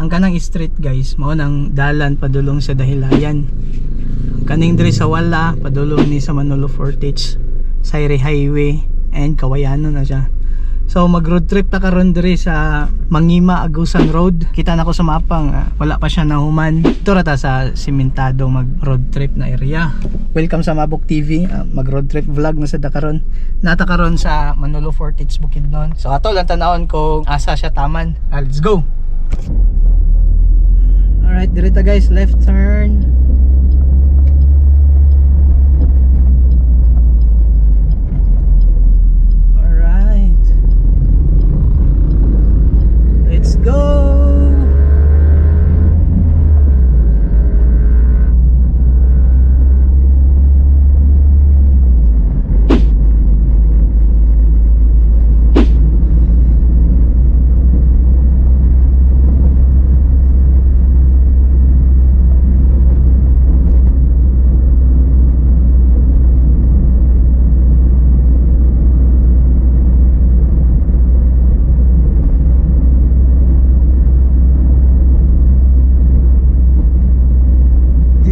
Ang kanang street, guys, mao nang dalan padulong sa Dahilayan. Ang kaning diri sa wala padulong ni sa Manolo Fortich, Sayre Highway and Kawayanon na siya. So mag road trip ta karon diri sa Mangima Agusan Road. Kita na ko sa mapa nga wala pa siya nahuman. Ito ra ta sa simentado mag road trip na area. Welcome sa Mabok TV. Mag road trip vlog na sa karon. Nata karon sa Manolo Fortich, Bukidnon. So ato lang tanawon kung asa siya taman. Let's go. Alright, diri ta, guys, left turn. Alright. Let's go.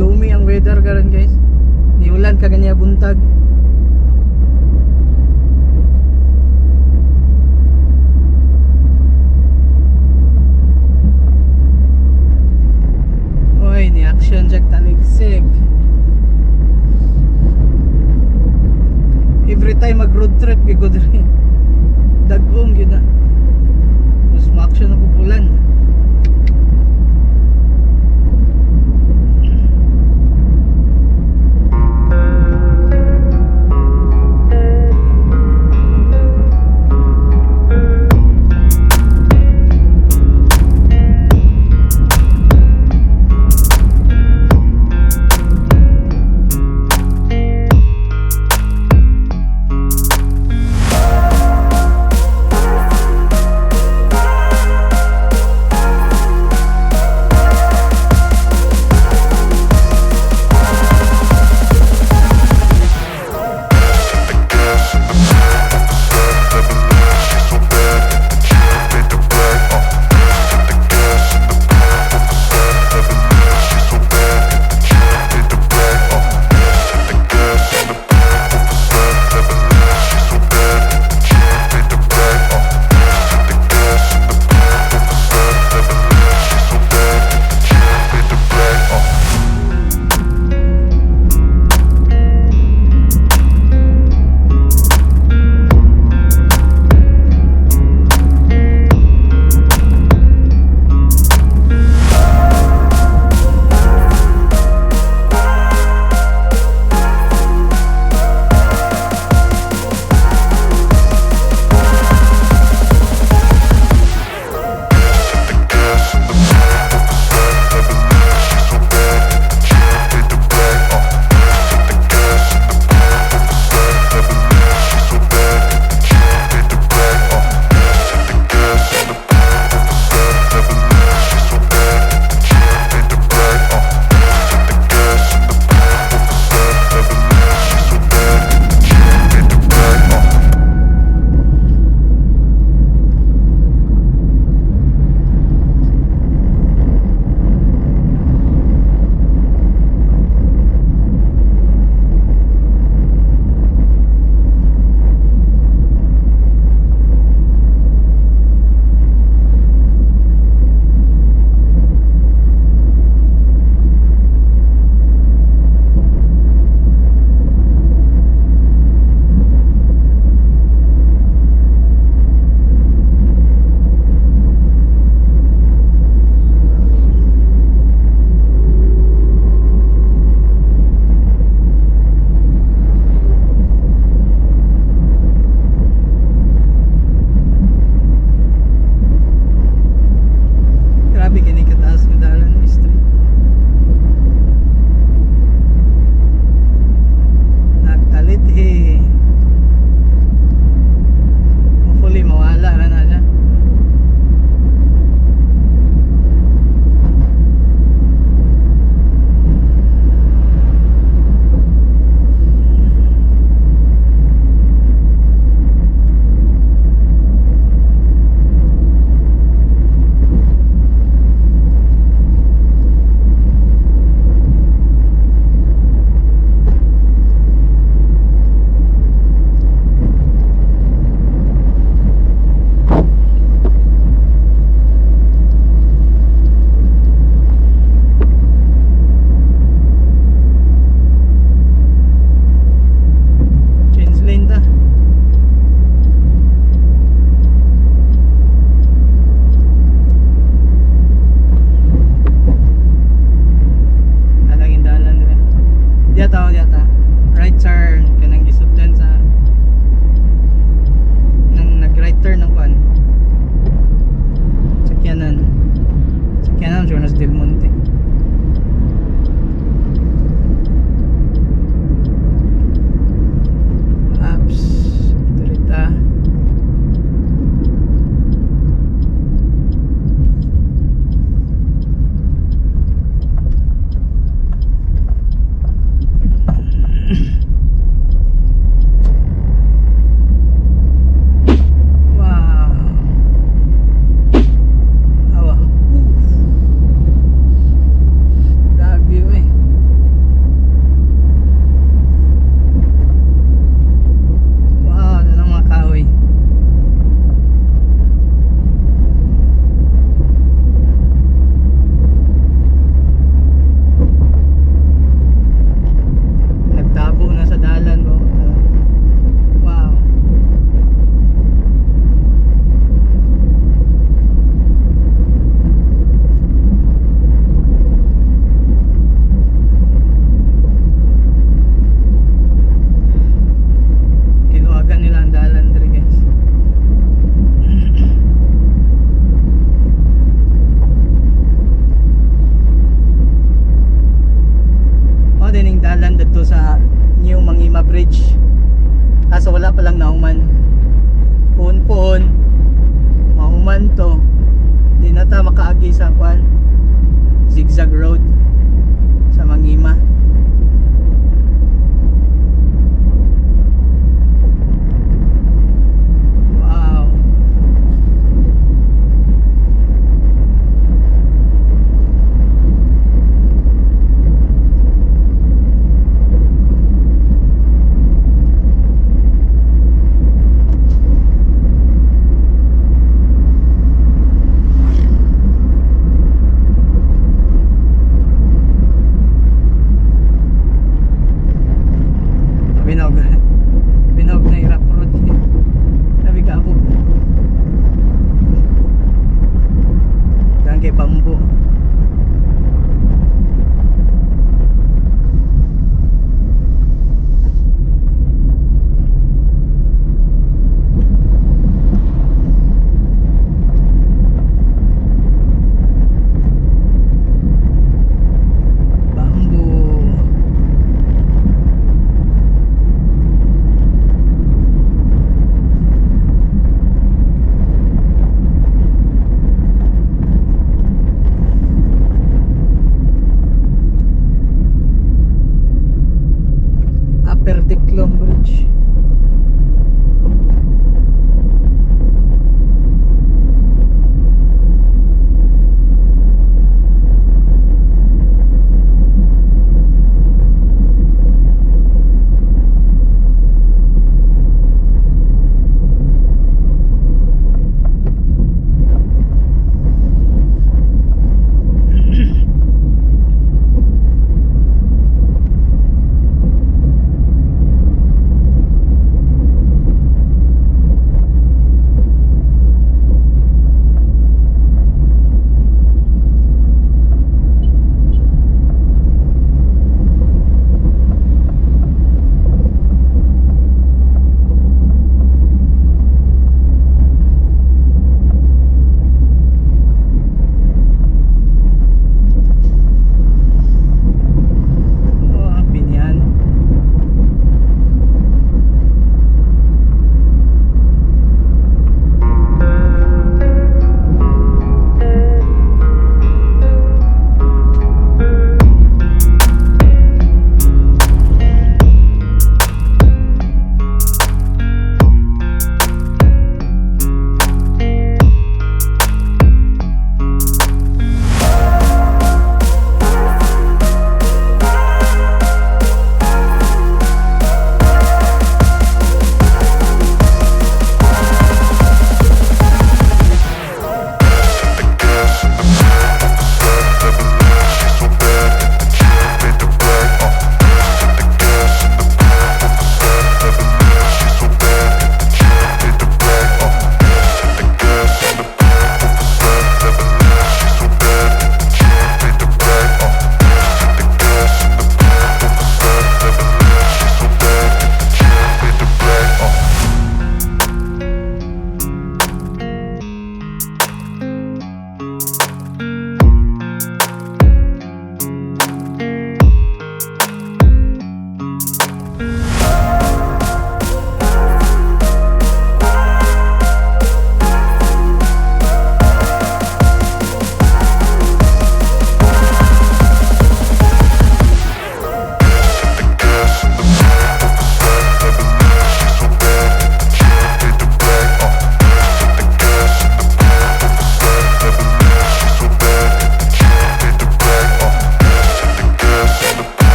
Gloomy ang weather karon, guys. Niulan kaganiha buntag. Oy, ni action Jack Taligsik. Every time mag road trip gyud ko diri. Dagom gyud na. Mas ma-action na pug ulan. Lagi sa kwan, zigzag road sa Mangima. Wow.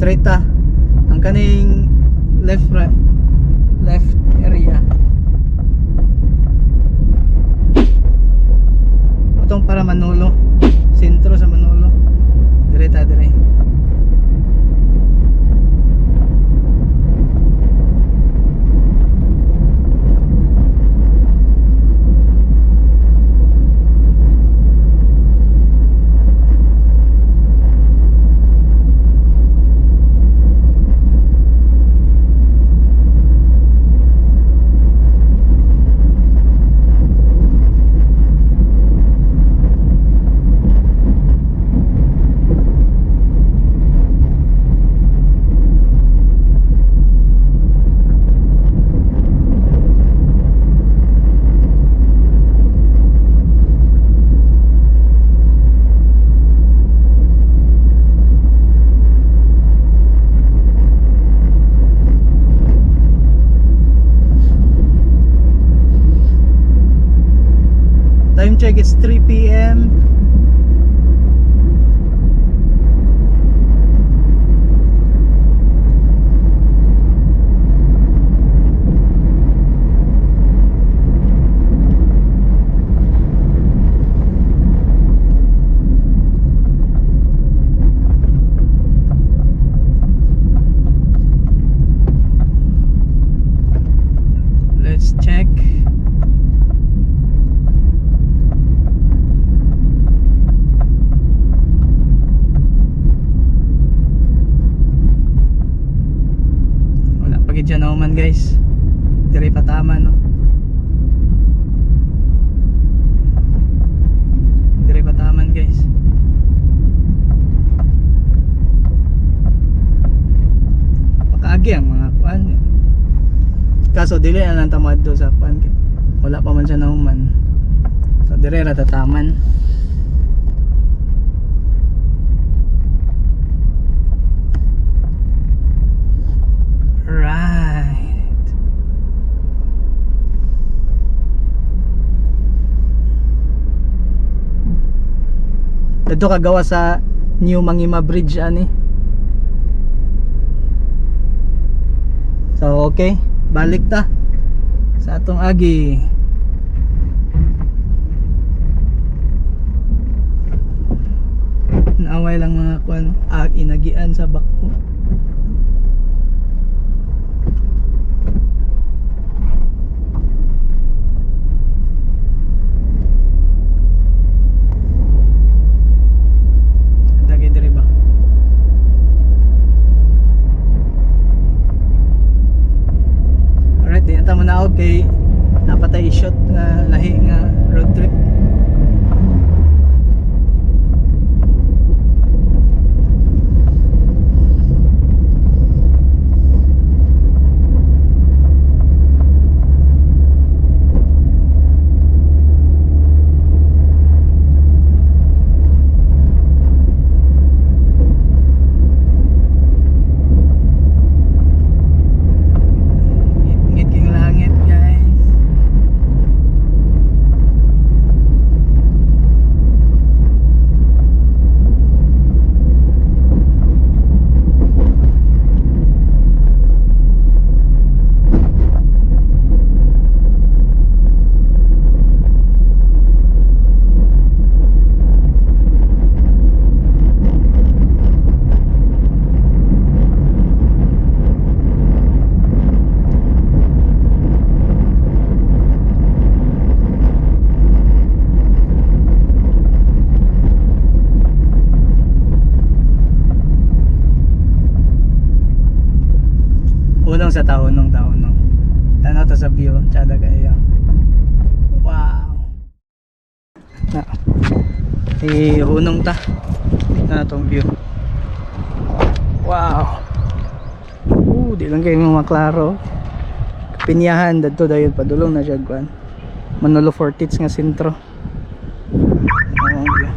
Straight ta. Ang kaning left, right, left area. Atong para Manolo. Sentro sa Manolo. Dire ta, dire. Time check, it's 3 p.m. Let's check. Wala pa gid siya nahuman, guys. Dire pa tama, no. Dire pa taman, guys. Pakaagi ang mga kuan. Kaso dili na lang tamad do sa kuan kay wala pa man siya nahuman. So dire ra tataman. Right. Dito kagawa sa New Mangima Bridge ani. So okay, balik ta sa atong agi. Naaway lang mga kuan, ah, inagian sa bako. Dagi diri ba? Alright, di na ta manaog kay napatay i-shot nga lahi nga road trip. Ngit king langit, guys. Unong sa taunong taunong. Tanaw ta sa view, tsada kayo. Wow. Na. Eh, hunong ta. Na tong view. Wow. Di lang kayo maklaro. Pinyahan dadto dayon padulong na siya kuan. Manolo Fortits nga sentro. Ang view.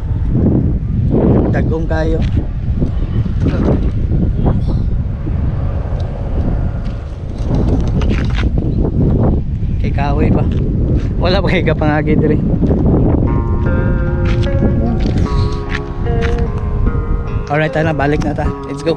Dagong kayo. Kay kahoy pa. Wala pa kay kapangagi diri. Alright, na balik na ta. Let's go.